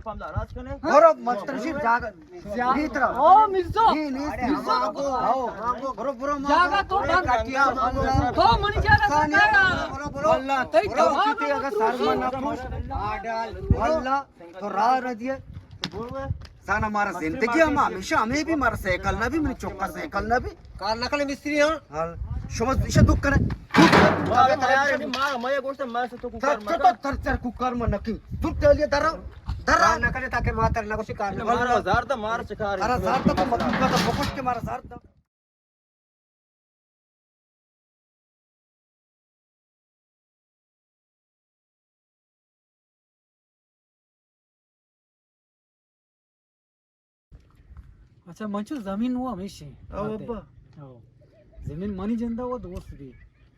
برو، مستر شیر جاگہ۔ نہیں ترا۔ او مرزا۔ نہیں، نہیں، مرزا۔ برو، برو، برو، جاگہ تو بند۔ تو منی جاگہ سرکارا۔ برو، برو۔ واللہ، تئی برو، تمام کتے اگر سر من نہ پوش۔ واللہ، تو راہ رہ دیے۔ زانا مارا زندگی ہم ہمیشہ ہمیں بھی مارا سائیکل نہ بھی، منی چوکا سائیکل نہ بھی۔ کار نہ کنے مستری ہاں۔ ہاں، شما ایشا دکھ کنے۔ ما تیار نہیں، ما، ما یہ گوشت، ما سے تو کو کار تر، مکن۔ تر، تر، تر کو کار من نکی۔ تو ٹیلی درا، درا۔ کار نہ کنے تاکہ ما تر نہ گوشی کار نہ مارا کنے۔ ہزار دا، مارا چکار۔ ارا ہزار دا تو مت، مت بکش کے مارا ہزار دا۔ اچھا، منچو زمین وہ ہمیشی۔ او ابا۔ او۔ زمین منی جندا وہ دوست بھی۔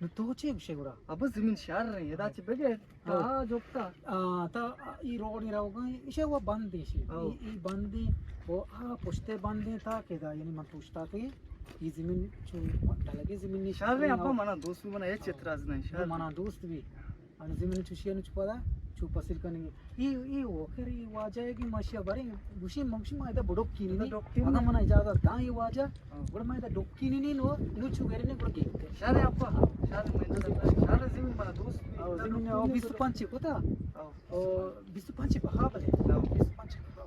نو تو چے گوشے گڑا؟ ابا زمین شر رہی، ادا چے بگے۔ ہاں۔ تا جوکتا۔ آ، تا ای روڈ ای روگا، ایشے وہ بند ایشی۔ او۔ ای، ای بند ای، وہ آ پشتے بند ای تا کہ دا، یعنی من پوچھتا کہ ای زمین چو ڈلگی زمین نہیں شر رہی، ابا منا دوست بھی منا ہیچ اعتراض نہیں، شر۔ منا دوست بھی۔ انو زمین چوشی انو چو پدا چو پسل کنگی۔ ای، ای وکر ای واجہ ہے کہ ماشیا بارے گوشی مگشی ما ادا بڑوک کی نہیں۔ بڑوک کی اگر نہیں۔ منا اجازت داں ای واجہ، ہاں۔ گڑا ما ادا ڈوک کی نہیں نو، انو چو گرے نے گڑا گیتے۔ شر ابا، شر میں شر زمین منا دوست۔ او زمین او بیست و پنچ کو تا۔ او۔ او بیست و پنچ بہا بلے۔ او۔ بیست و پنچ بہا۔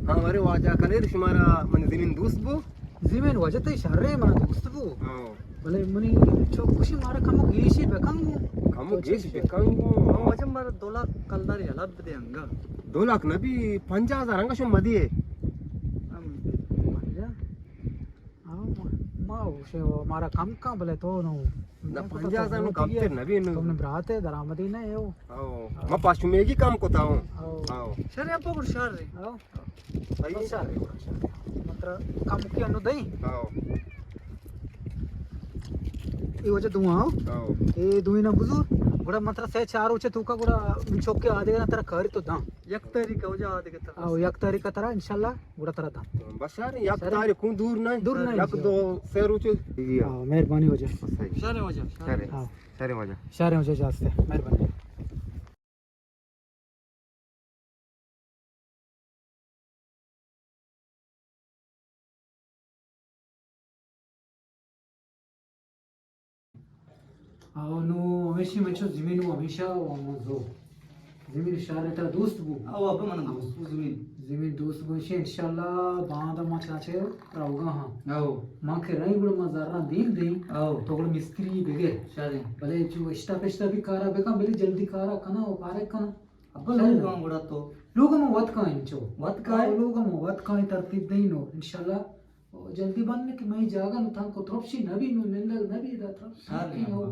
ہاں، ورے واجہ کلیر شمارا من زمین دوست بو۔ زمین واجہ تئی شرے منا دوست بو۔ ہاں۔ بلے منی چو خوشی مارا کمو گیشی بکن گو۔ کمو گیش بکن گو۔ ہاں، واجہ مارا دو لاکھ کلدار یلا بدے انگا۔ دو لاکھ نہ بھی، پنجاہ ہزار انگا شو مدیے۔ ہم۔ پنجاہ؟ ہاں، ما، ما گوشے، او مارا کم کن، بلے تو نو۔ نہ، پنجاہ ہزار نو کم تر نہ بی نو۔ تم نے برات ہے، درآمدی نہ ہے او۔ او، ما پاس شمیگی کم کوتا ہوں۔ او۔ او۔ شر ہے، ابا گڑا شر ہے۔ او۔ صحیح۔ شر ہے، گڑا شر ہے۔ مطلب، کم کیا نو دئی؟ او۔ اے وجہ دعا ہو۔ او۔ اے دوئی نا بزور۔ گڑا مطلب سے چار اوچے تو کا گڑا چوک کے آدھے نا ترا کاری تو داں۔ یک تاریخ ہو جا آدھے کے ترا۔ او، یک تاریخ کا ترا انشاءاللہ۔ گڑا ترا داں۔ بس یار، یک تاریخ کون دور نہیں۔ دور نہیں۔ یک دو سے روچ۔ ہاں، مہربانی واجہ۔ صحیح۔ شر واجہ۔ شر۔ ہاں۔ شر واجہ۔ شر واجہ جاستے۔ مہربانی۔ او نو ہمیشی من چو زمین و ہمیشہ و ہمون زو۔ زمین شہر ترا دوست بو؟ او ابا من دوست بو زمین۔ زمین دوست بو، ایشی انشاءاللہ باندا ما چاچے روگا ہاں۔ او۔ ما کہ رہی گڑا ما زراں دیم دیم۔ او۔ تو گڑا مستری بگر۔ شریں۔ بلے چو اشتا پشتا بھی کارا بکن، بلے جلدی کارا کنا و پارے کنا۔ ابا لوگ ہم گڑا تو۔ لوگ ہم وت کائیں چو۔ وت کائیں؟ او لوگ ہم وت کائیں ترتیب دیں نو انشاءاللہ۔ او جلدی بند کہ مئی جاگہ نو تھنکو ترپشی نبی نو نندگ نبی دا ترپشی۔ شر نبی نو۔ ابا۔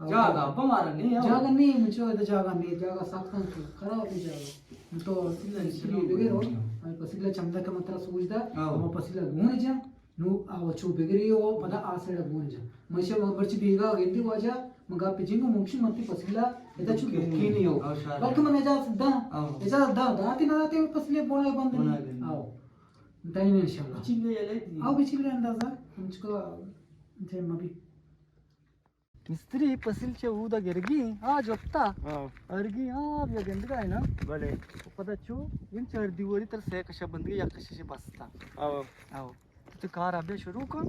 او جاگہ ابا مارا نہیں، او۔ جاگہ نہیں، مچو دا جاگہ نہیں، جاگہ ساختن تو خراب ہے جاگہ۔ تو پسیلہ بگے رو، ہمیں پسیلہ چمدا کہ مترا سوچ دا، ہاں۔ ہم پسیلہ گون جا، نو آو چو بگری او پدا آ سڑا گون جا۔ مشا مرچی بیگا گندی واجہ، مگا پجنگو ممشی متی پسیلہ، ادا چو دکی نہیں ہو۔ ہاں، شر۔ بلکہ من اجازت دا، ہاں۔ اجازت دا، داتی نہ داتی پسیلہ بونا بند نہیں۔ بونا بند۔ آو۔ دائیں انشاءاللہ۔ بچیلے یلے دی۔ آو بچیلے اندازہ، ہم چکا جے مبی۔ مستری پسیل چہ اودا گرگی، آ جپتا۔ ہاں۔ ارگی، آ بیا گندگا ہے نا۔ بلے۔ پدا چو، ان چار دیواری تر سے کشا بندگی، یک کشش بستا۔ ہاں۔ آو۔ تو کار ابے شروع کن۔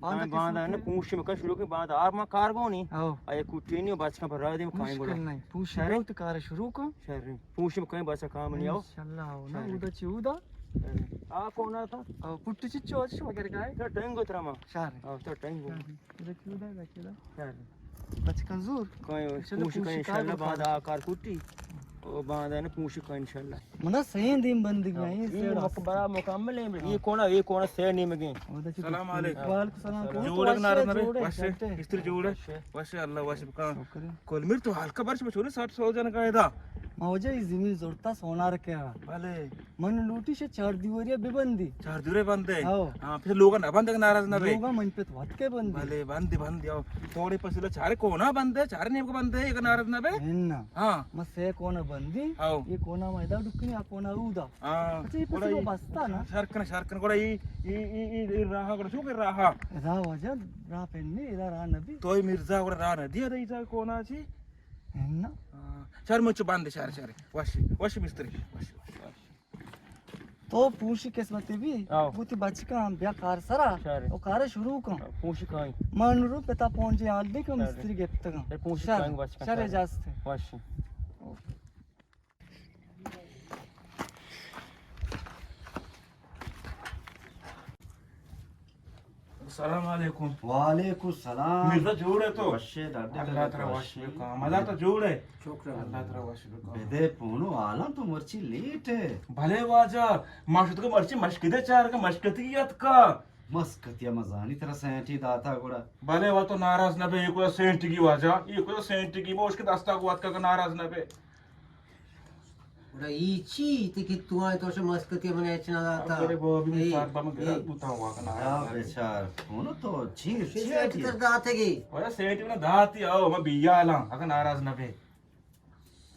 باندا باندا نا پوش مکن شروع کن، باندا آر ما کار گونی۔ آو۔ آیا کوٹی نہیں، بچکا پر راه دیم کائیں گڑا۔ مشکل نہیں، پوش شریں۔ تو کار شروع کن۔ شریں۔ پوش مکن بچا کام نہیں آو۔ انشاءاللہ آو نا، شریں۔ اودا چی اودا۔ شریں۔ آ کونا تھا؟ آو، پٹی چی چو، چی وغیرہ کا ہے؟ ٹینگو ترا ما۔ شریں۔ آو، تو ٹینگو۔ شریں۔ ادا کیو دا، ادا کیو دا؟ شر۔ بچکاں زور۔ کائیں، چلو کوشش کوشش کائیں، انشاءاللہ کار بعد بکار۔ آ کار کوٹی۔ او باندھا نہ پونشی کا انشاءاللہ۔ منا سئیں دیم بندگ ایں، اے سیڑ مکبرہ مکمل ایں، اے کونا، اے کونا سئے نیمگیں۔ سلام علیکم۔ وعلیکم سلام۔ جوڑ ئے کہ ناراض نہ بئے؟ وش ئے؟ مستری جوڑ ئے؟ وش ئے، اللہ وش بکا۔ کلمیر تو ہلکا برش بچوری ساٹھ سو جن کا ادا۔ ما واجہ اے زمین زرتا سونار کیا۔ بلے۔ من لوٹی شے چار دیواریا ببندی۔ چار دیوارے بندے؟ ہاں۔ ہاں، پھر لوگا نہ بندے کہ ناراض نہ بئے؟ لوگا من پت وت کے بندی۔ بلے، بندی، بندی، آؤ۔ توڑے پسیلہ چارے کونا بندے، چارے نیمگا بندے کہ ناراض نہ بئے؟ اناں۔ ہاں۔ ما سئے کونا بندی۔ ہاؤ۔ اے کونا ما ادا ڈکنی، آ کونا اودا۔ ہاں۔ اچھا، اے پسیلہ بستا نا؟ شر کن، شر کن، گڑا اے، اے، اے، اے، اے راہا، گڑا چو کہ راہا؟ ادا واجہ راہ پہ نی، ادا راہ نبی۔ تو اے مرزا گڑا راہ ندی، ادا اے کونا چی؟ اناں۔ ہاں۔ شر مچ بندے، شر، شر۔ وش، وش مستری، وش، وش، وش۔ تو پونشی قسمتے بی، آؤ۔ بوتی بچکاں بیا کار سرا، شر۔ او کار شروع کن۔ پونشی کائیں۔ من رو پتا پونجی حال دی کہ شر۔ مستری گپتگاں۔ اے پونشی شر۔ کائیں بچکاں شر شر۔ اجازت ہے۔ وش۔ السلام علیکم۔ وعلیکم السلام۔ مرزا جوڑ ئے تو؟ وش ئے، ڈاڈے اللہ ترا وش بکا۔ مزار تو جوڑ ئے؟ شکر اللہ۔ اللہ ترا وش بکا۔ بدے پونو حالاں تو مرچی لیٹ ئے۔ بلے واجہ، ما شتگو مرچی مشکدے چارگا، مشکتگی اتکا۔ مسکتیا مزانی ترا سینٹی داتا گڑا۔ بلے وا تو ناراض نہ بئے، اے کوئی سینٹگی واجہ، اے کوئی سینٹگی، ما اشکے دستا گو اتکا کہ ناراض نہ بئے۔ گڑا اے چی تئی کہ تو آئے تو شے مسکتی من ہچ نہ داتا۔ ارے بابا، بی اے، سر بم گرا اے۔ بوتا ہوا کنا۔ یا بیچار، ہونو تو چی، چی چی تر داتے گی؟ ارے سیٹ من داتی، آؤ، میں بیالاں، اگر ناراض نہ بئے۔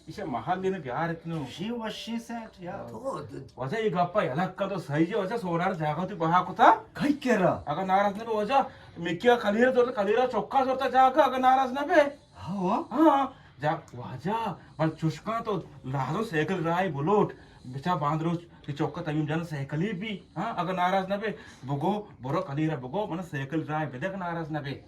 ایشے محل دینے بیار اتنو۔ شی وشی سیٹ یا۔ تو واجہ اے گپا یلک کا تو صحیح ہے، واجہ سونار جاگہ تو بہا کتا۔ کئی کرا؟ اگر ناراض نہ بئے واجہ، مکیا کلیرا زورتا، کلیرا چکا زورتا جاگہ، اگر ناراض نہ بئے۔ ہاں۔ ہاں، جا، واجہ، بل چشکاں تو لازم سائیکل راہی بلوٹ، بچا باند روچ کہ چوکا تمیم جان سائیکلی بی، ہاں، اگر ناراض نہ بئے، بگو، برو کلیرا بگو، من سائیکل راہی بدے اگر ناراض نہ بئے۔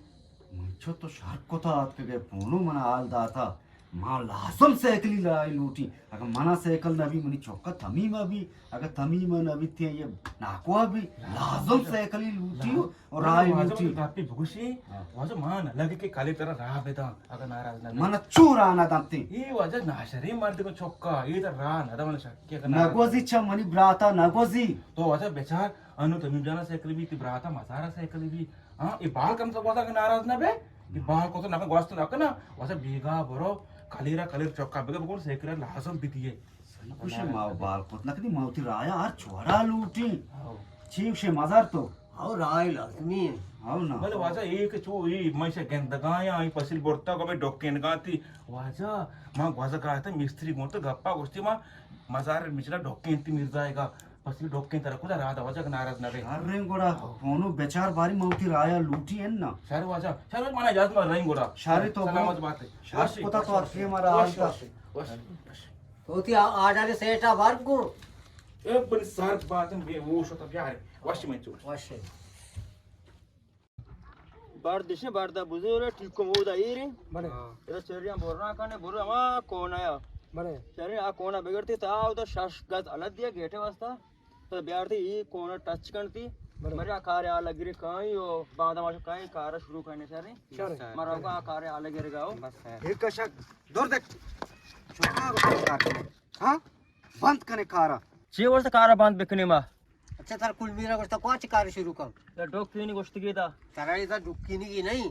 من چو تو شر کتا اتکگے پونو منا حال داتا، ما لازم سائیکلی راہی لوٹی، اگر منا سائیکل نہ بی، منی چوکا تمیم بی، اگہ تمیم نہ بیت، یہ ناکو بی، لازم سائیکلی لوٹی و راہی لوٹی۔ گپی بگوشی، ہاں۔ واجہ ما نہ لگے کہ کلی ترا راہ بداں، اگہ ناراض نہ بی۔ من چو راہ نہ دنتی۔ اے واجہ ناشریں مردے کو چکا، اے ترا راہ نہ دا، من شک کہ اگہ ناراض نہ گوزی چا منی براتا نہ گوزی۔ تو واجہ بیچار، انو تمیم جانا سائیکل بی، تی براتا مزارا سائیکل بی۔ ہاں، اے بال کم سا واجہ اگہ ناراض نہ بے، اے بال کو تو نہ گوست نہ کنا، واجہ بیگا برو، کلیرا کلیر چکا بگے بگور سائیکل لازم بی دیے۔ سنی کشے ما بال کت نہ کنی، ما وتی رایا ہر چوڑا لوٹیں۔ ہاؤ۔ چی گوشے مزار تو؟ ہاؤ، راہ لازمی ہے۔ ہاؤ نا۔ بلے واجہ اے کہ چو اے من شہ گندگاں یا اے پسیل برتا کو میں ڈوکینگاں تی۔ واجہ ما گوزگا تا مستری گون تو گپا گوشتی ما مزار مچلا ڈوکین تی مرزائے گا۔ پسیل ڈوکین ترا کجا راہ دا واجہ کہ ناراض نہ بے۔ شریں گڑا ہاؤ۔ ہونو بیچار باری ما وتی رایا لوٹی ان نا۔ شر واجہ، شر منا اجازت ما رہیں گڑا۔ شر تو سلامت بات ہے۔ شر وشی، کتا تو وشی، ہر مارا حال وشی، دا۔ وشی، وشی، وشی۔ تو تی آ-، آجانے سیٹا بار گو۔ اے بن سر باتن بے ہوش ہوتا بیارے۔ وش میں چوش۔ وش۔ بار دشے بار دا بزور ٹیکو مودا ایرے۔ بلے۔ ادا چریاں برنا کنے برو ہما کونایا۔ بلے۔ چرے آ کونا بگڑتی تا اودا شش گز الگ دیا گیٹے واسطہ۔ تو بیارتی ای کونا ٹچ کنتی۔ بلے۔ مرے آ کار آ لگری کائیں او باندا ماشو کائیں کار شروع کرنے چرے۔ شرے۔ مرا آ کار آ لگری گاؤ۔ بس ہے۔ ایک کشک دور دیکھ۔ چھوٹا کو کار۔ ہاں؟ بند کنے کارا۔ چی واسطہ کارا بند بکنے ما؟ اچھا، ترا کل میرا گوشتا کو چی کار شروع کن؟ یا ڈوکینی گوشتگی دا۔ ترا ادا ڈوکینی کی نہیں۔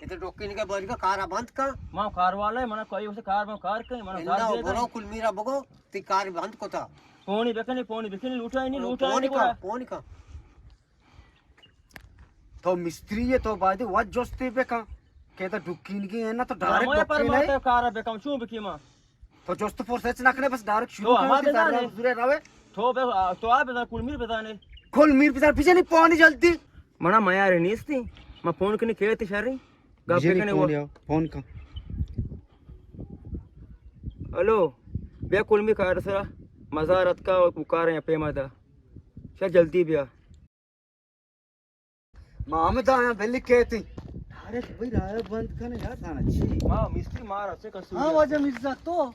ادا ڈوکینی کا باری کا کارا بند کن۔ ما کار والا ہے، منا کوئی واسطہ کار، ما کار کہیں، منا انا گال دے دا۔ برو کل میرا بگو، تی کار بند کتا۔ پونی بکنے، پونی بکنے، لوٹا ہی نہیں، او، لوٹا ہی پونی نہیں کا، گوڑا۔ پونی کا۔ تو مستری ئے، تو باید وت جستے بکن کہ ادا ڈکینگی ہے نا، تو ڈائریکٹ ہمارے پر ڈکین ہے۔ ماتا کارا بکن، چون بکی ما؟ تو جست پرس ہچ نہ کنے، بس ڈائریکٹ شروع تو کن، ہما تی بزانے۔ زرہ روے۔ تو بے-، تو آ بزان، کل میر بزانے۔ کل میر بزان، بجنی پانی جلدی۔ منا میارے نیستی، ما فون کنی کیتی شری، گپ بجنی کنے فون وہ۔ یا، فون کن۔ ہلو، بیا کل میر کار سرا، مزار اتکا و کار یا پیما دا۔ شر جلدی بیا۔ ما ہمدا آیاں بلی کیتیں۔ ڈائریکٹ بھئی راہ بند کنے یار، زانا چی؟ ما مستری مارا چے کسو ہاں، واجہ مرزا تو۔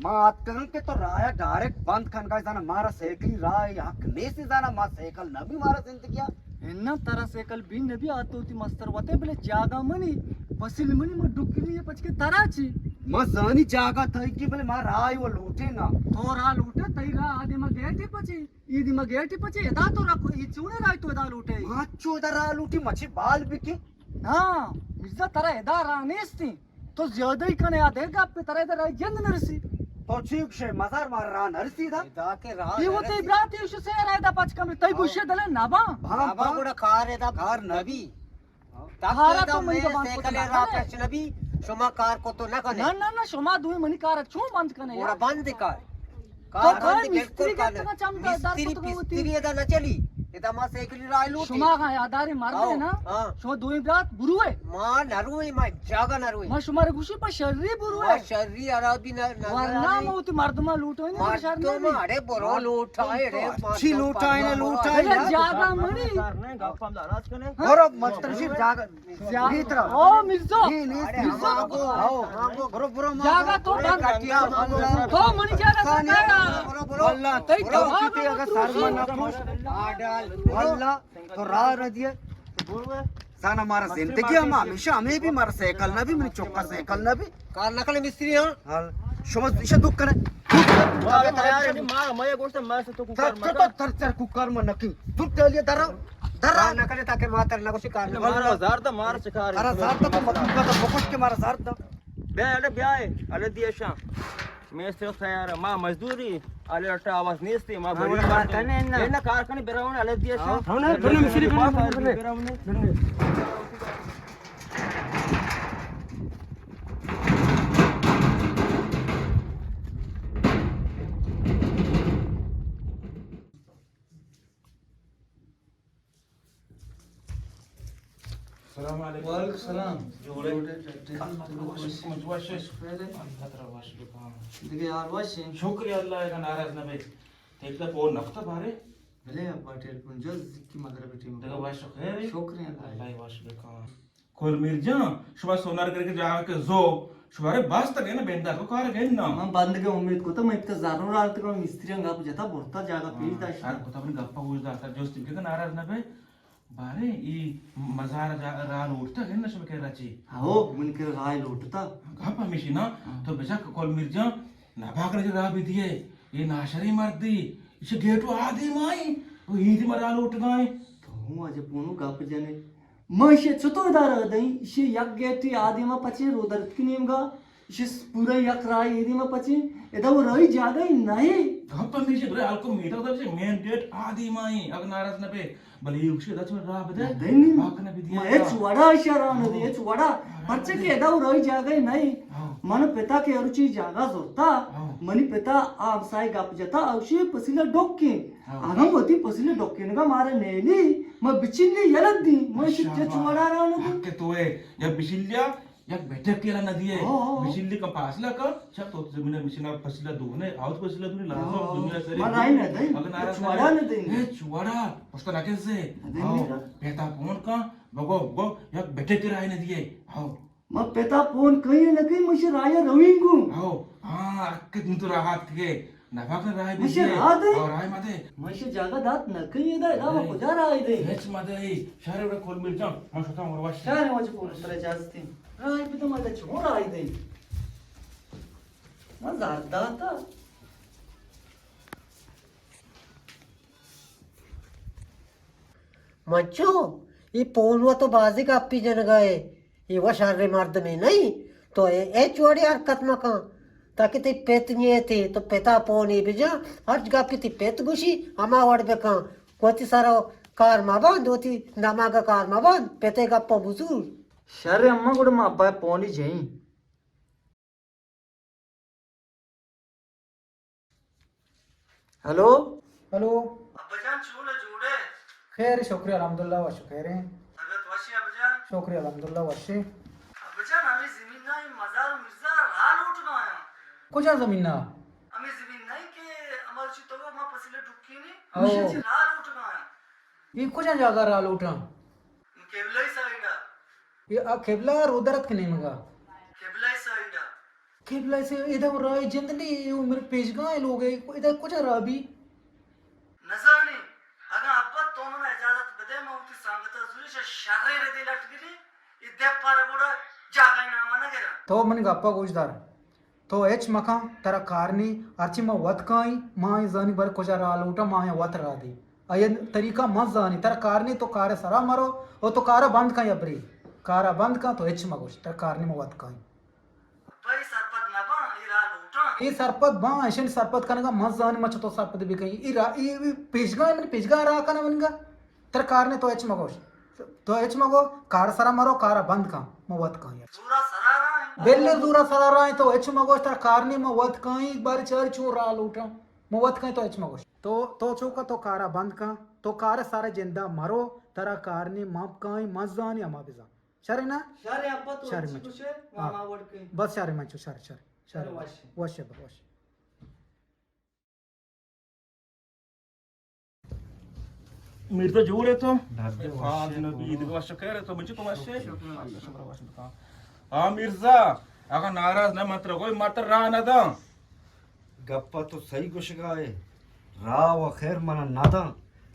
ما آتکاں کہ تو راہ ڈائریکٹ بند کن کا زانا، مارا سائیکلی راہ حق نیست زانا، ما سائیکل نہ بی مارا زندگیا۔ اناں ترا سائیکل بی نہ بی آ تو تی مستر وتے بلے جاگہ منی، پسل منی، ما ڈکلی پچ کے ترا چی؟ ما زانی جاگہ تئی کی، بلے ما راہ و لوٹے نا۔ تو راہ لوٹے، تئی راہ آدے ما گیٹے پچے، ای دی ما گیٹے پچے، ادا تو راہ کو، ای چونے راہ تو ادا لوٹے۔ ما چو ادا راہ لوٹی، مچی بال بکی۔ نا، مرزا ترا ادا راہ نیستی۔ تو زیادہ ہی کنے آ دے گپ، ترا ادا راہ جند نرسی۔ تو چی گشے، مزار مار راہ نرسی دا۔ ادا کے راہ یہ وہ نرسی۔ تئی براتی شو سے راہ دا پچ کم، تئی گوشے دلے نبا۔ بابا گوڑا کار ادا کار نبی۔ تاکہ کارا تو منی زبان کو سیکل تو نہ را کرے۔ پچ نبی، شما کار کو تو نہ کنے۔ نہ، نہ، نہ، شما دوی منی کار چون بند کنے گوڑا یار؟ بند کار۔ تو کار کار بند مستری بالکل کے کار اتنا چم کا در مستری کو تو ہوتی۔ پستری ادا نہ چلی۔ ادا ما سیکل را لوٹی۔ شما کا یاداری مرد آؤ، ہے نا؟ ہاں۔ شما دوی برات بروے۔ ما نہ روی، ما جاگہ نہ روی۔ ما شما رے گوشی پر شری بروے۔ ما شری عربی نہ، نہ ورنہ ما ہوتی مردمہ لوٹو نہیں، پر شر نہ مردم بھی۔ اڑے برو لوٹا، اڑے اچھی لوٹا ہے نا، لوٹا ہے اڑے نا۔ جاگہ منی۔ گپ ہم داراز کنے۔ برو مستر شیر جاگہ۔ زیادہ۔ نیترا۔ او مرزا۔ نی، نی، مرزا۔ آؤ۔ برو، برو، ما جاگہ تو بند۔ کٹیا بند۔ تو منی جاگہ تو کٹیا۔ برو، برو۔ اللہ، تئی برو، دماغ کتے اگر سر من نہ پوش۔ اللہ، تو راہ نہ دیے۔ سانا مارا زندگی ہم ہمیشہ ہمیں بھی مارا سائیکل نہ بھی، منی چوکا سائیکل نہ بھی۔ کار نہ کنے مستری، ہاں؟ ہاں۔ شما ایشا دکھ کنے۔ ما، ما، ما یہ گوشت، ما سے تو کوکار تر، مکن۔ تر، تر، تر، کوکار من نکی۔ تو ٹیلی درا، درا۔ کار نہ کنے تاکہ ما تر نہ گوشی کار نہ کنے۔ مارا زار دا، مارا چکار۔ ارا زار دا تو مت کوکار دا بکش کے مارا زار دا۔ بیا، اڑے بیا، اڑے دیشا۔ میں سے تیار، ما مزدوری، اڑے اٹا آواز نیستی، ما ہاں، بڑی بڑا کار کنے نا۔ اے نا کار کنے، براؤن، اڑے دیشا۔ ہاں۔ ہاں، نا، بنے مشری، بنے، بنے، بنے۔ براؤن۔ بنے۔ السلام علیکم۔ وعلیکم السلام۔ جوڑے؟ جوڑے، ٹھیک ہے۔ وش، وش، وش۔ خیر ہے؟ اللہ ترا وش بکن۔ دیگه یار وش ہے؟ شکر اللہ، اگا ناراض نہ بے۔ تیک تا پور نفتا بارے؟ بلے ابا ٹیلیفون جز کی مغرب ٹیم۔ دیگه وش خیر ہے؟ شکر ہے اللہ۔ اللہ وش بکن۔ کل میر جان، شما سونار کرے کہ جاگہ کہ زو، شما رے بس تک ہے نا، بندہ کو کار گئے نا۔ من بندگے امید کو تو میں پتا ضرور آلت کو مستری گپ جتا برتا جاگہ پیش ہاں، داشتا۔ شاید کو تو اپنی گپا گوش داتا، جوست کہ ناراض نہ بے۔ بارے، ای مزار جا، راہ لوٹتا ہے نا، شما کہ راچی۔ ہاں، من کہ راہ لوٹتا۔ گپ ہمیشی نا، ہاں۔ تو بچا کل میر جان، نباک نے راہ بھی دیے، یہ ناشری مردی، اسے گیٹو آدی مائی، وہ ہی دی مرا لوٹ گائیں۔ تو ہوں اجے پونو گپ جنے۔ ما ایشی چطور دارگ دئیں؟ ایشی یک گیٹی آ دیما پچیں، رودرتکی نیمگا، ایشی پورا یک راہ اے دیما پچیں، ادا وہ راہی جاگہ ہی نہیں۔ گپ ہمیشی برے حال کو میٹر در سے مین گیٹ آ دیما ہی، اگر ناراض نہ بے، بلے یہ اسی ادا چون راہ بدے، نہ دئیں۔ باک نہ بدیا۔ ما ہچ وڑا ایشی راہ نہ دئیں، ہچ وڑا۔ ہاں، پرچہ کہ ادا وہ راہی جاگہ ہی نہیں۔ ہاں۔ من پتا کہ ہر چیز جاگہ زورتا، ہاں۔ منی پتا آ ہمسائے گپ جتا، اوشی پسیلہ ڈوکیں۔ ہاں۔ اگاں وتی پسیلے ڈکینگا مارا نیلی، ما بچلی یلہ دی، ما شی ماشاءاللہ۔ چچ وڑا را نہ دی۔ حق تو ہے، یا بچلیا، یا بیٹک یلہ نہ دیے۔ ہاں، ہاں، ہاں۔ بچلی کا فاصلہ کا، چا تو زمین مشینا پسیلہ دونے، آوت پسیلہ دونے، لازم ہاں، ہاں۔ دنیا سرے۔ ما رائی نہ دئی، اگر ناراض چچ وڑا نہ دئی۔ اے چوڑا، پشت نہ کیسے۔ نہ دئی ہاں، میرا۔ پیتا فون کا، بگو، بگو، یا بیٹک رائی نہ دیے۔ ہاں۔ ما پتا پون کئی نہ کئی، مشی رایا روین گوں۔ ہاں، ہاں، اکت تو راحت کے۔ نفاق راہ بھی مشی دے۔ راہ دے۔ اور راہ مدے۔ مشی جاگہ دات نہ کئی دا، دا ہاں۔ کجا راہ دے؟ ہچ مدے، شہر وڑا کول مل جاؤ، ما شتا اور واش۔ شہر وچ کول سر اجازت ہے۔ راہ بھی تو مدے، چھو راہ دے۔ ما زار داتا۔ مچو، ای پونو تو بازی گپی جنگا ہے، ای و شر مردمے نہیں، تو اے، ہچ وڑی حرکت مکن، تاکہ تی پت نیتی، تو پتا پونے بجا، ہر گپی تی پت گوشی، ہما وڑ بکن، وتی سر کار مبند، وتی دماغ کار مبند، پتے گپا بزور۔ شر اما گڑا ما ابا پونی جئیں۔ ہیلو۔ ہیلو۔ ابا جان، چون ئے، جوڑ ئے؟ خیر، شکر الحمدللہ، وش خیر ایں۔ طبیعت وش ایں ابا جان؟ شکر الحمدللہ، وش ایں۔ ابا جان، ہمے زمین ءَ اے مزار مرزا راہ لوٹگا آں۔ کجا زمین ءَ؟ ہمے زمین نہ ایں کہ ہمارچی تو ما پسیلے ڈکینی، او۔ ہمارچی راہ لوٹگا آں۔ اے کجا جاگہ راہ لوٹاں؟ قبلہ ءِ سائیڈ ءَ۔ اے آ قبلہ ءَ رودرتک نیمگ ءَ؟ قبلہ ءِ سائیڈ ءَ۔ قبلہ ءِ سائیڈ، ادا راہ جند نی، اے عمر پیشگاہ ءِ لوگ ءَ، ادا کجا راہ بی؟ نزانیں۔ اگاں ابا تو منا اجازت بدے، من وتی سنگت ءَ زوری چہ شریں ردے لٹ گری، اے دپ ءَ را گڑا جاگہ ءِ نام ءَ نہ گراں۔ تو منی گپ ءَ گوش دار۔ تو ہچ مکن، ترا کار نی، ہرچی ما وت کائیں، ما آئی زانی بر کجا راہ لوٹا، ما آئی وت راہ دی۔ آئی طریقہ من زانی، ترا کار نی، تو کار سرا مرو، او تو کارا بند کن یا بری۔ کارا بند کن، تو ہچ مگوش، ترا کار نی، ما وت کائیں۔ بھائی سرپد نہ باں، اے راہ لوٹاں۔ اے سرپد باں، اشانی سرپد کنگا من زانی، ما چتو سرپد بکن۔ اے راہ، اے، اے پیشگاہ من، پیشگاہ راہ کن منگا۔ ترا کار نی، تو ہچ مگوش۔ تو ہچ مگو، کار سرا مرو، کارا بند کن، ما وت کن یار۔ زورا سرا راہ ایں۔ بلے زورا سرا راہ ایں، تو ہچ مگوش، ترا کار نی، ما وت کن، بار چار چون راہ لوٹاں، ما وت کن، تو ہچ مگوش۔ تو، تو چوکا تو کارا بند کن، تو کار سر جندا مرو، ترا کار نی، ما کائیں، ما زانی، ہما بزان۔ شر نا؟ شر ابا، تو شر ہچی مچو۔ گوشے، ما، ہاں۔ ما وڑ کن۔ بس شر مچو، شر، شر، شر۔ شر وش۔ وش با، وش۔ مرزا جوڑ ئے تو؟ ڈاڈے وش۔ فاز نبی، عید وش خیر ئے تو، بچے تو وش ئے؟ شکر، شکر، وش بتا۔ ہاں مرزا، اگاں ناراض نہ مت رہو، مت راہ نہ داں۔ گپا تو صحیح گوشگا ئے، راہ و خیر منا نہ داں۔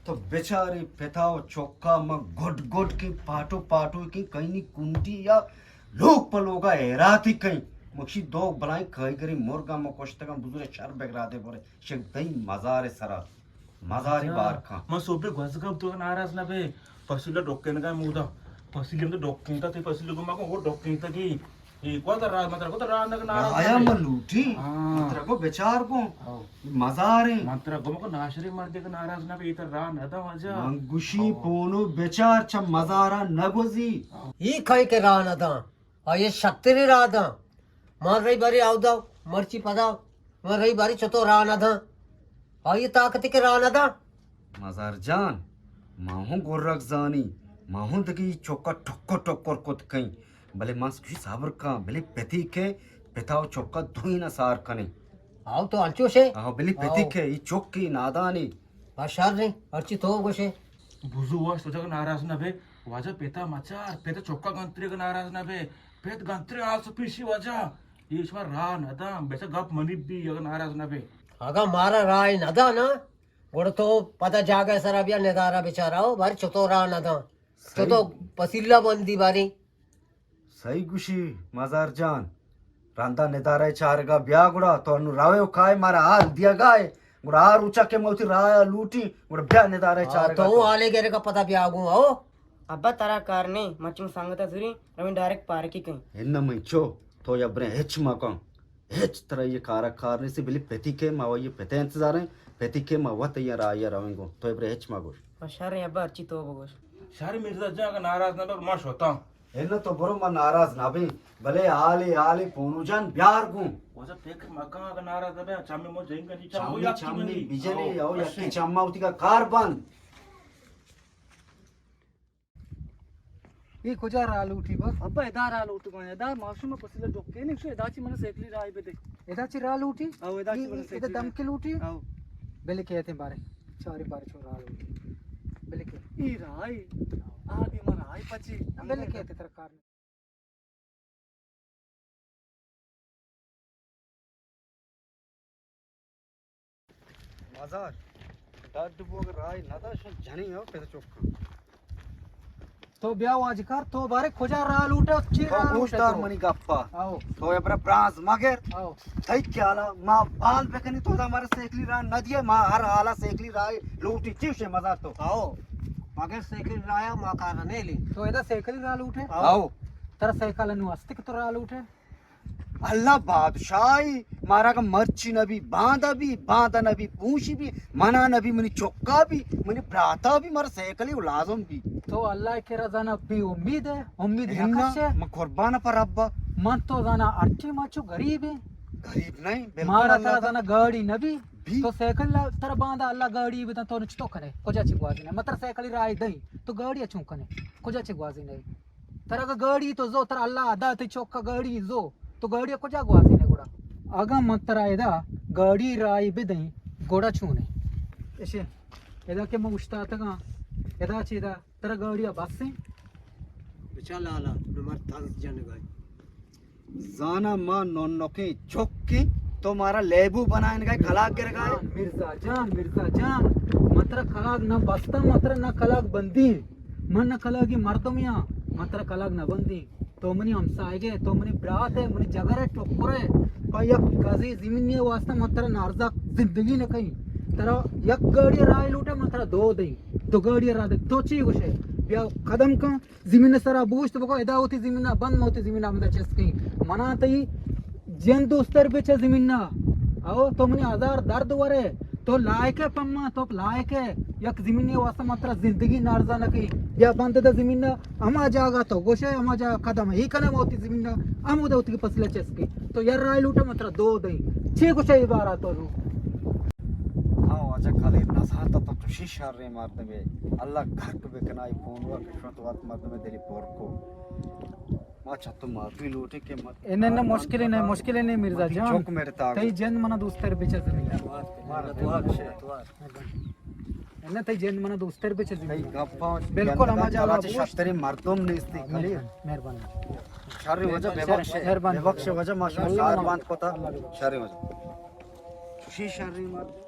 تو بچارے پتا و چکا من گڈ گڈ کہ پاٹو پاٹو کہ کئینی کنڈی یا لوگ پہ لوگا ایراتی کئیں۔ مکشی دو بلائیں کائیگری مرگا من کشتگاں، بزرے شر بگرادے برے۔ شک دئی مزار سرا، مزاری اچھا۔ بار کن۔ من صبح گوزگم، تو ناراض نہ بے۔ پسیلہ ڈوکینگا مودا۔ پسیلہ تو ڈوکینتا، تے پسیلہ گما کو ڈوکینتا کی۔ اے کو تو راہ، مطلب کو تو راہ نہ ناراض نہ آیا بے۔ من لوٹی۔ ہاں۔ مطلب کو بچار کو۔ ہاں۔ مزارے۔ من ترا گم کو ناشرے مردے کو ناراض نہ بے، اے تو راہ نہ دا واجہ۔ من گوشی ہاں۔ پونو بچار چہ مزارا نہ گوزی۔ ہاں۔ ای کئی کے راہ نہ دا۔ آئی شتری راہ داں۔ ما رئی باری آودا، مرچی پدا، ما رئی باری چتو راہ نہ داں۔ آئی طاقتی کے راہ نہ داں۔ مزار جان، ما ہوں گرگ زانی، ما ہوں دگی چوکا ٹکر ٹکر کت کئیں، بلے ما سکوی صبر کاں، بلے پتی کے پتا و چوکا دوئینا سار کنے۔ آو تو انچوشے؟ آو بلے پتی آو۔ کے ای چوکی نادانی۔ با شر ایں، ہرچی تو گوشے۔ بزو واش تو جگ ناراض نہ بے، واجہ پتا مچار، پتا چکا گنتری اگہ ناراض نہ بے، پت گنتری آس پیشی واجہ، یہ شما راہ نہ داں، بیچا گپ منی بی اگہ ناراض نہ بے۔ اگہ مارا راہ نہ دا نا، گڑا تو پدا جاگہ سرا بیا ندارہ بچارا ہو، باری چتو راہ نہ داں، چتو صحیح۔ پسیلہ بندی باری۔ صحیح گوشی مزار جان، رندا ندارہ چارگا بیا گڑا، تو انو روے و کائے مارا حال دیگائے، گڑا آ روچا کہ ما وتی راہ لوٹی، گڑا بیا ندارہ ہاں، چارگا تو تو۔ حالے گرے کا پتا بیا گوں، ہو؟ ابا ترا کار نہیں، مرچی من سنگتا زوری، رویں ڈائریکٹ پارکی کہیں۔ ہن من چو، تو یا برے ہچ مکن، ہچ ترا یہ کارا کار نہیں سی، بلی پتی کے ما یہ پتے انتظار ہیں، پتی کے ما وت یہ راہ یہ رویں گوں، تو برے ہچ مگوش۔ بس شر ابا، ہرچی تو بگوش۔ شر مرزا جان، اگہ ناراض نہ بے، ما شتاں۔ اناں تو برو، ما ناراض نہ بیں، بلے حالے حالے پونو جان بیار گوں۔ واجہ فکر مکن، اگہ ناراض نہ بے، چمی مو جنگ نی چم، چمی یکی چمی بنی۔ بجنی، او، او یکی بشے۔ چما وتی کا کار بند۔ اے کجا راہ لوٹی با؟ ابا ادا راہ لوٹی با، ادا ماشوم پسیلہ ڈوکے نہیں، شو ادا چی من سائیکلی راہ بدے۔ ادا چی راہ لوٹی؟ او، ادا چی اے، من اے، ادا سائیکلی دم راہ۔ کے لوٹی؟ او۔ بلے کہتے بارے، چاری بارے چو راہ لوٹی۔ بلے کہ۔ اے راہ، آ بھی من آئی پچی۔ بلے کہتے ترکار۔ مزار، ڈڈ بوگ راہی ندا شن جنی ہو پت چکاں۔ تو بیا واجکار، تو بارے کجا راہ لوٹے، چی تو راہ گوش لوٹے دار تو؟ منی گپا۔ آؤ۔ تو ابرا براز مگر۔ آؤ۔ تئی خیالا ما بال بکنی تو دا مارا سیکلی راہ نہ دیے، ما ہر حالا سیکلی راہ لوٹی چیوشے مزار تو۔ آؤ۔ مگر سیکلی راہ ما کار نہیں لی۔ تو ادا سیکلی راہ لوٹے؟ آؤ۔ ترا سیکل نو است کہ تو راہ لوٹے؟ اللہ بادشاہی، مارا کہ مرچی نبی، باندا بی، باندا نبی، پوشی بی، منا نبی، منی چکا بی، منی براتا بی، مارا سیکلی و لازم بی۔ تو اللہ کے رضا نہ بی امید ہے، امید نہ ہنگا کشے۔ من قربان پر ربا۔ من تو زانا اٹی مچو غریب ہے۔ غریب نہیں، بالکل مارا اللہ ترا کا۔ زانا گاڑی نبی۔ بی۔ تو سیکل لا-، ترا باندا اللہ گاڑی بتا تو نچتو کنے۔ کجا چی گوازی نے؟ متر سیکلی راہ دئی۔ تو گاڑی چون کنے؟ کجا چی گوازی نے؟ ترا اگہ گاڑی تو زو، ترا اللہ ادا تئی چوکا گاڑی زو، تو گاڑی کجا گوازی نے گڑا؟ اگاں من ترا ادا گاڑی راہی بدیں، گڑا چونے؟ اشے، ادا کہ من اشتاتگاں، ادا چی ادا ترا گاڑی بس ہیں؟ بچا لالا، نمر تنز جنگائی۔ زانا ما نونکیں چکیں، تو مارا لیبو بنائینگا، کلاگ گرگا ہے۔ جان، مرزا جان، مرزا جان، من ترا کلاگ نہ بستاں، من ترا نہ کلاگ بندی۔ من نہ کلاگی مردمی آں، من ترا کلاگ نہ بندی۔ تو منی ہمسائگے، تو منی برات ہے، منی جگر ہے، ٹکر ہے۔ پہ یک گزے زمینی واسطہ من ترا نارزا زندگی نہ کئیں۔ ترا یک گاڑی راہ لوٹے، من ترا دو دئیں۔ دو گاڑی راہ دئیں۔ تو چی گوشے؟ بیا قدم کن، زمین سرا بوشت بکو، ادا وتی زمین بند، من وتی زمین ہمدا چست کئیں۔ منا تئی جند دوستر بچ زمین۔ او تو منی ہزار درد ورے۔ تو لائق ئے پما، تو لائق ئے۔ یک زمینی واسطہ من ترا زندگی نارزا نہ کئیں۔ بیا بند دے زمین، ہما جاگہ تو گوشے، ہما جاگہ قدم ہی کنے، وتی زمین ہمودا وتی فصل چست کئیں۔ تو یر راہ لوٹے، من ترا دو دئیں۔ چی گوشے عبارت تو؟ ہاں، واجہ کلیر نزانتا تو چوشیں شریں مردمے۔ اللہ گھٹ بکنائی پونوا کشوت وقت مردمے دلی پر کو۔ ما چہ تو معافی لوٹیں کہ مت انہ نہ، مشکل نہ، مشکل نہ مرزا جان۔ چوک میرے تاگ۔ تئی جند منا دوستر بچ زمین۔ انہ تئی جند منا دوستر بچ زمین۔ تئی گپاں بالکل ہما جاگہ چہ شتریں مردم نیستی کلیر۔ مہربانی۔ شر وجہ ببخش، مہربانی۔ ببخش وجہ ما شما شار باند کتا۔ شر وجہ۔ چوشیں شریں مردم۔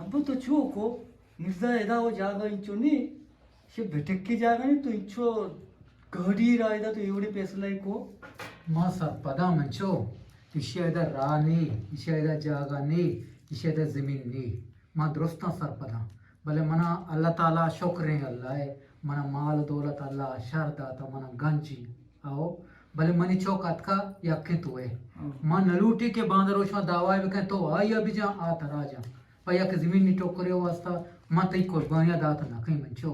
ابا تو چو کو؟ مرزا ادا و جاگہ انچو نی، شے بٹکی جاگہ نی، تو انچو گاڑی را ادا تو ایوڑے فیصلہ کو؟ ما سرپدا منچو، ایشی ادا راہ نی، ایشی ادا جاگہ نی، ایشی ادا زمین نی۔ ما درستاں سرپداں، بلے منا اللہ تعالی شکریں اللہ ہے، منا مال و دولت اللہ شر داتا، منا گنجی او، بلے منی چوک اتکا یکیں تو ہے۔ ما نلوٹی کہ باندروشاں دعوی بکن تو آئی بجان آ ترا جان۔ پہ یک زمینی ٹکرے واسطہ من تئی قربانیاں دات نہ کئیں منچو۔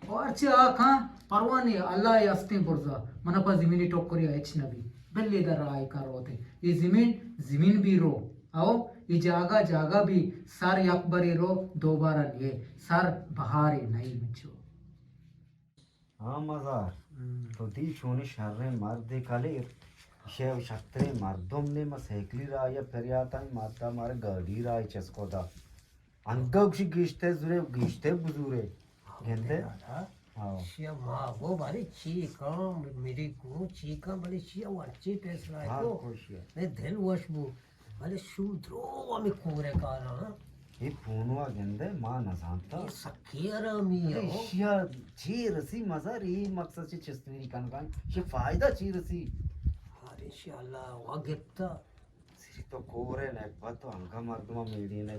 و ہرچی آ کاں پرواہ نی، اللہ ء ہستیں برزا، من پہ زمینی ٹکرے ہچ نہ بی۔ بلے در راہ کاں روتے۔ اے زمین، زمین بی رو۔ او، اے جاگہ، جاگہ بی سر یک برے رو، دوبارہ نیے۔ سر بہارے نہیں منچو۔ ہاں مزار، ہم۔ تو دی چونی شریں مردے کلیر، شے شتریں مردم نے، ما سیکلی راہ یا پریاتاں، ماتا مارا گاڑی راہ چسکو دا۔ انگا گوشی گیشتے زورے، گیشتے بزورے۔ گندے؟ ہاں۔ شیا ما گو باری چی کام، میری گو چی کام، بلے شیا ورچی فیصلہ ہاں، کو۔ کوشیا۔ میں دل وش بو۔ بلے شوم درو ہمے کورے کاراں۔ اے پونوا گندے ما نزانتا۔ اے سکے حرامی ہے۔ ایشیا چی رسی مزار، اے مقصد چی چستوری کنگا؟ چی فائدہ چی رسی؟ ارے انشاءاللہ وا گپتا۔ سری تو کورے نکبت تو انگا مردمہ میڑی نے۔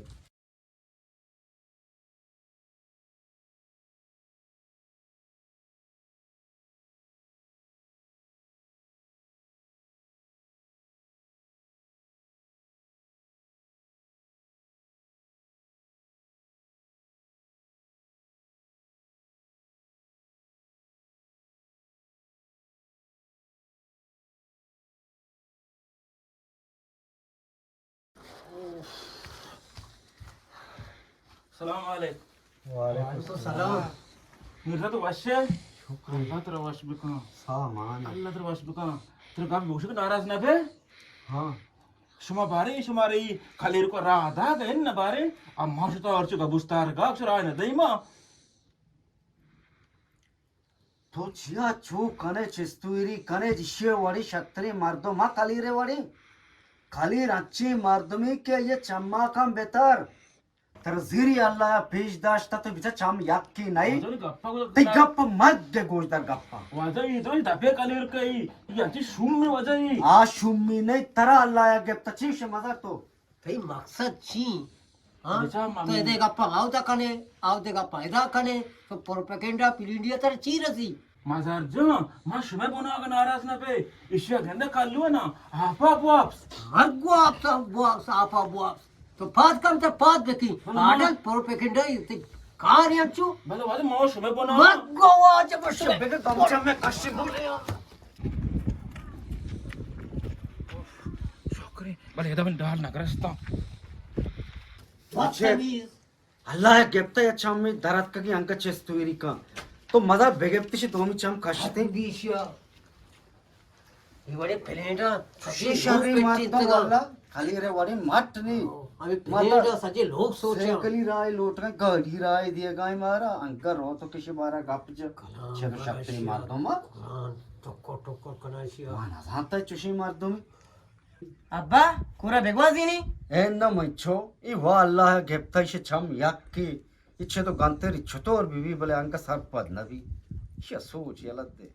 سلام علیکم۔ وعلیکم السلام۔ مرزا تو وش ئے؟ شکر۔ اللہ ترا وش بکن۔ سامان۔ اللہ ترا وش بکن۔ ترا گپ گوشگ ناراض نہ بے؟ ہاں۔ شما بارے، شما رے کلیر کو راہ داگ ہے نہ بارے؟ اب ما شتا اور چو گبستار گاک شرا نہ دئی ما۔ تو چیا چو کنے چستوری کنے؟ جشے وڑی شتریں مردم ہا کلیرے وڑی۔ کلیر انچیں مردمے کہ یہ چماکاں بتر۔ تر زیری اللہ پیش داشتا تو بچا چم یکی نہیں۔ تئی گپ مد گوش در گپا۔ واجہ یہ تو دپے کلیر کئی، یہ انچی شومی واجہ یہ۔ آ شومی نہیں، ترا اللہ یا گپتا چیش مزار تو۔ تئی مقصد چی؟ ہاں؟ بچا تو مامو۔ ادے گپا آو دا کنے، آو دے گپا ادا کنے، تو پروپیگنڈا پلینڈیا تر چی رسی؟ مزار جان، ما شمئے بناگ ناراض نہ بے، اشیا گندہ کلو نا، آپا بواپس۔ مگو آپس، بواپس، آپا بواپس۔ تو پاد کم تر پاد بکی، ہاں۔ آڈل پروپیگنڈا تے کار انچو۔ بلے والے ما شمئے بناگ۔ مگو واجہ بشے۔ بگے گمچہ میں کشی بولے۔ شکرے، بلے ادا من ڈال نہ کرستا۔ بدتمیز۔ اللہ ء گپتہ یا چمی دراتکگی انگہ چست ویری کن۔ تو مزار بگپتی شی دومی چم کشتی۔ دیشیا۔ یہ وڑے پلینڈا۔ چوشی شری مردم واللہ۔ کلیر وڑے مٹ نی۔ ہمیں پلینڈا سجے لوگ سوچا۔ سیکلی رائے لوٹگا، گاڑی رائے دیگا مارا۔ انگہ رو تو کشی بارا گپ جا۔ چلو شکتی مردم۔ ٹکر ٹکر کنائشی۔ ما نزانتا چوشی مردمی۔ ابا، کورا بگوازینی؟ اے نہ منچو، ای وا اللہ گپتہ ایشی چم یکی، ایشی تو گنتری چطور بی بی بلے انگہ سرپد نہ بی۔ ایشی سوچ یلہ دے۔